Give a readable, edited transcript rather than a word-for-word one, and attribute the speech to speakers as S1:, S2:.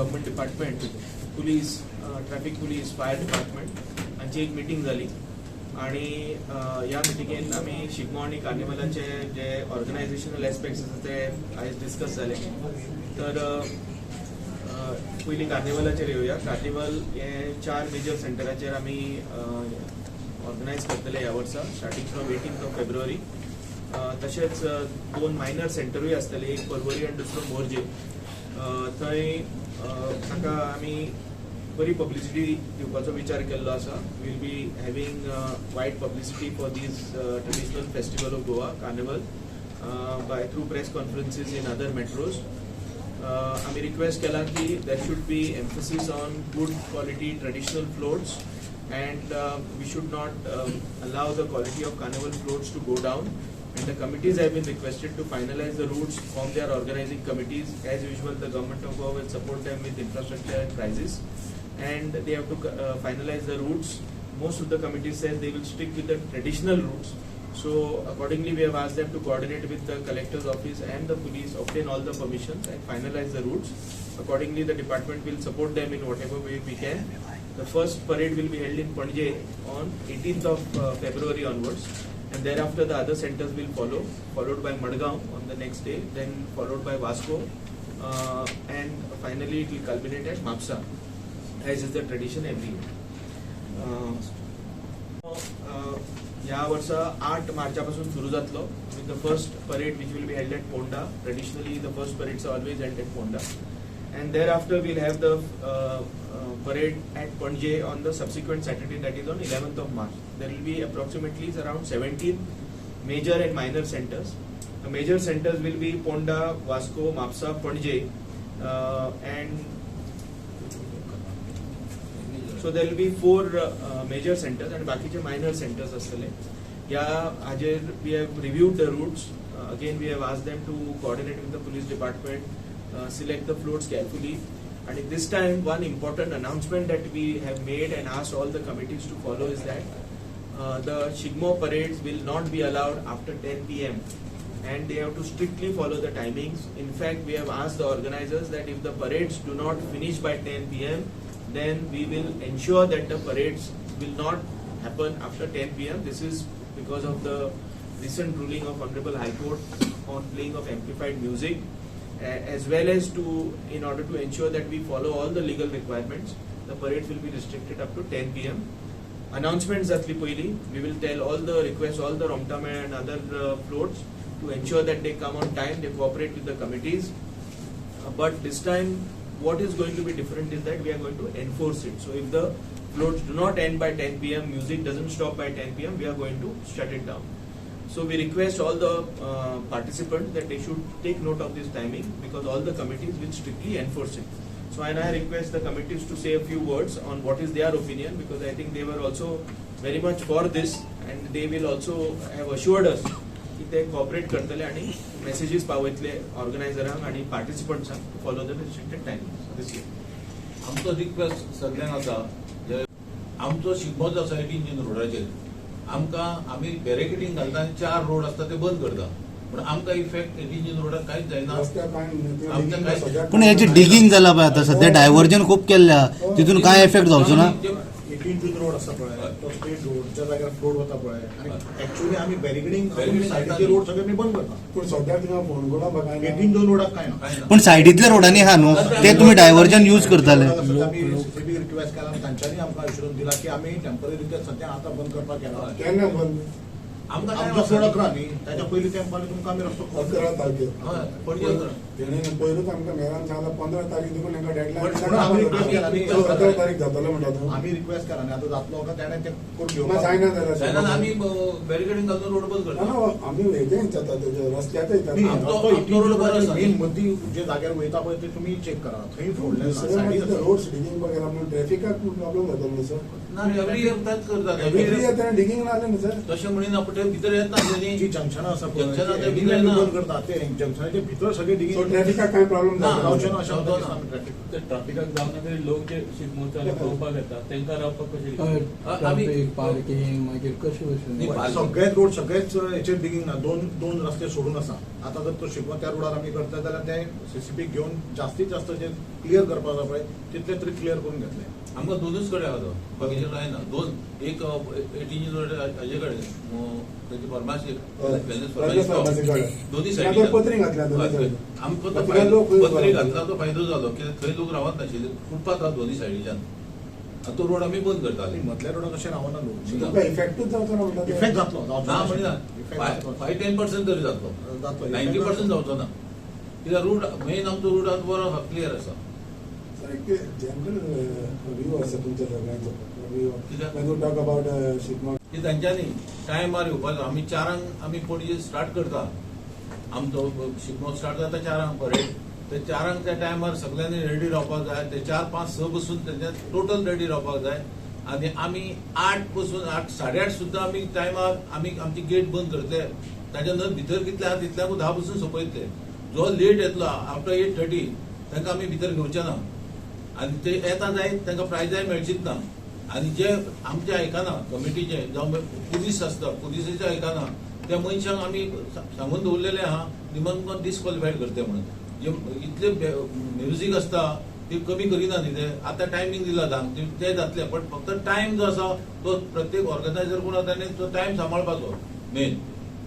S1: government department, police, traffic police, fire department हांची एक meeting जाली आणि ह्या मिटिंगेन आमी शिगमो आनी कार्निवलाचे जे ऑर्गनायझेशनल एस्पेक्ट्स आसा ते आयज डिस्कस जाले. तर पयलीं कार्निवलाचेर येवया. कार्निवल हे 4 मेजर सेंटराचेर आमी ऑर्गनायज करतले ह्या वर्सा, starting from 18th of February. तशेंच 2 मायनर सेंटरूय आसतले, एक पर्वरी आनी दुसरो मोरजे. थंय ताका आमी बरी पब्लिसिटी दिवपाचो विचार केल्लो आसा. Will be having wide publicity for these traditional festival of Goa carnival by through press conferences in other metros. आमी रिक्वेस्ट केला की there should be emphasis on good quality traditional floats and we should not allow the quality of carnival floats to go down. And the committees have been requested to finalize the routes, form their organizing committees. As usual, the government of Goa will support them with infrastructure and prizes, and they have to finalize the routes. Most of the committees said they will stick with the traditional routes. So accordingly, we have asked them to coordinate with the collector's office and the police, obtain all the permissions and finalize the routes. Accordingly, the department will support them in whatever way we can. The first parade will be held in Panaji on 18th of February onwards, and thereafter the other centers will follow, followed by Madgaon on the next day, then followed by Vasco, and finally it will culminate at Mapsa, as is the tradition every year. ह्या वर्सा 8 मार्चा पासून सुरू जातलो with the first parade which will be held at Ponda. Traditionally the first parades are always held at Ponda, and thereafter we'll have the parade at Panaji on the subsequent Saturday, that is on 11th of March. There will be approximately around 17 major and minor centers. The major centers will be Ponda, Vasco, Mapsa, Panaji, and so there will be 4 major centers and बाकीचे minor centers आसतले. ह्या हाजेर we have reviewed the routes. Again we have asked them to coordinate with the police department, select the floats carefully. And this time one important announcement that we have made and asked all the committees to follow is that the Shigmo parades will not be allowed after 10 p.m. and they have to strictly follow the timings. In fact, we have asked the organizers that if the parades do not finish by 10 p.m., then we will ensure that the parades will not happen after 10 p.m. This is because of the recent ruling of Honorable High Court on playing of amplified music, as well as in order to ensure that we follow all the legal requirements, the parades will be restricted up to 10 p.m. Announcements जातली पयली, we will tell all the requests, all the Romtame and other floats to ensure that they come on time, they cooperate with the committees. But this time what is going to be different is that we are going to enforce it. So if the floats do not end by 10 p.m., music doesn't stop by 10 p.m., we are going to shut it down. So we request all the participants that they should take note of this timing, because all the committees will strictly enforce it. So and I request the committees to say a few words on what is their opinion, because I think they were also very much for this and they will also have assured us की ते cooperate करतले आणि messages पावयतले ऑर्गनायझरांक आणि पार्टिसिपंट्सांक to follow the restricted timing this year.
S2: आमचो request सगळ्यांक आसा, आमचो शिगमो जो आसा 18 जून रोडाचेर आमकां आमी बॅरिकेडींग घालता आनी 4 रोड आसता ते बंद करता, पूण आमकां इफेक्ट 18 जून रोडाक कांयच जायना.
S3: पूण हेची डिगींग जाला पळय आतां सध्या, डायवर्जन खूब केल्लें आहा, तितून कांय इफेक्ट जावचो ना.
S4: 18 जून रोड आसा पळय, तो स्टेट रोड ज्या जाग्यार फ्लोट वता पळय, आनी एक्चुअली आमी बॅरिकेडींग सायडीचे रोड सगळे आमी बंद करता,
S5: पूण सद्याक थिंगा फोंडकुलां कांय
S4: 18 जून रोडाक कांय ना.
S3: पूण सायडींतल्या रोडांनी आहा न्हू ते तुमी डायवर्जन यूज करताले.
S4: आमी सीसीबी रिक्वेस्ट केला, तांच्यांनी आमकां अश्युरन्स दिला की आमी टेम्पररी ते सद्या आतां बंद करपाक गेला.
S5: केन्ना बंद?
S4: आमचो फ्लोट 11 न्ही, ताच्या पयलीं तेंपार तुमकां आमी रस्तो
S5: 11 तारखेर तेणें पयरूच आमकां मेरान सांगला 15 तारीख देखून तांकां डेडलायन 11 तारीख जातलो म्हणटा. तूं
S4: आमी रिक्वेस्ट केला न्ही, आतां जातलो काय तेणें तें करून घेवपाक
S5: जायना जाल्यार
S2: आमी बॅरिकेडींग घालून रोड बंद करता.
S5: आमी हेजें विचारता, तेजे रस्त्याचें
S4: विचारता. मेन मदीं जे जाग्यार वयता पळय ते तुमी चॅक करा, थंय फोडले
S5: रोड डिगींग वगैरे म्हणून ट्रॅफिकाक प्रॉब्लम जातलो न्ही सर.
S2: ना, एवरी इयर तेंच करता,
S5: एवरी इयर तेणें डिगींग नासलें न्ही सर.
S2: तशें म्हणिना, पूण ते भितर येतना
S4: जी जंक्शनां आसा पळय बंद करता, ते जंक्शनाचे भितर सगळे डिगींग,
S5: ट्रॅफिकाक कांय प्रॉब्लम
S4: जावचें ना अशें.
S6: ट्राफिकाक जावना तरी लोक जे शिगमोत्सवाक पळोवपाक येता तांकां रावपाक
S7: कशें, पार्किंग मागीर कशें कशें
S4: सगळेच रोड सगळेच हेचेर डिगींग ना, दोन रस्ते सोडून आसा. आतां जर तो शिगमो त्या रोडार आमी करता जाल्यार ते सीसीपी घेवन जास्तीत जास्त जे क्लियर करपाक जाय पळय तितले तरी क्लियर करून घेतले.
S2: आमकां दोनूच कडेन आहा तो, बाकीचे कांय ना. दोन एक एटीन रोड हाजे कडेन तेजी फार्मासी, दोन्ही सायडीन
S5: पत्री घातल्या.
S2: आमकां तो पत्री घातला तो फायदो जालो कित्याक थंय लोक रावत नाशिल्ले, फुटपाथ आहा दोन्ही सायडीच्यान. आनी तो रोड आमी बंद करताले.
S4: मदल्या रोडाक कशें रावना लोक,
S5: इफेक्टूच जावचो ना म्हणटा.
S4: इफेक्ट जातलो
S2: ना म्हणिना, 5-10% तरी जातलो, 90% जावचो ना. कित्याक रूट मेन आमचो रूट आतां बरो आसा, क्लियर आसा.
S5: सर एक जनरल व्यू आसा तुमच्या सगळ्यांचो when you talk about Shigmo
S2: की तांच्यांनी टायमार येवपाचो. आमी 4 आमी पणजे स्टार्ट करता, आमचो शिगमो स्टार्ट जाता 4 परेड. ते 4 त्या टायमार सगळ्यांनी रेडी रावपाक जाय. ते 4, 5, 6 बसून तेंच्या टोटल रेडी रावपाक जाय. आनी आमी 8 बसून 8, 8:30 सुद्दां आमी टायमार आमी आमची गेट बंद करतले. ताच्या नंतर भितर कितले आहा तितल्याकूच 10 बसून सोंपयतले. जो लेट येतलो आफ्टर 8:30 तांकां आमी भितर घेवचे ना. आनी ते येता जायत तांकां प्रायजाय मेळचीच ना. आनी जे आमचे आयकना कमिटीचे जावं पुलीस आसता, पुलिसेचे आयकना त्या मनशांक आमी सांगून दवरलेले आहा निमण डिस्क्वॉलिफायड करते म्हणून. जे इतले म्युजीक आसता ती कमी करिना न्ही ते. आतां टायमींग दिला 10 ते जातले, बट फक्त टायम जो आसा तो प्रत्येक ऑर्गनायझर कोण आसा ताणें तो टायम सांबाळपाचो मेन.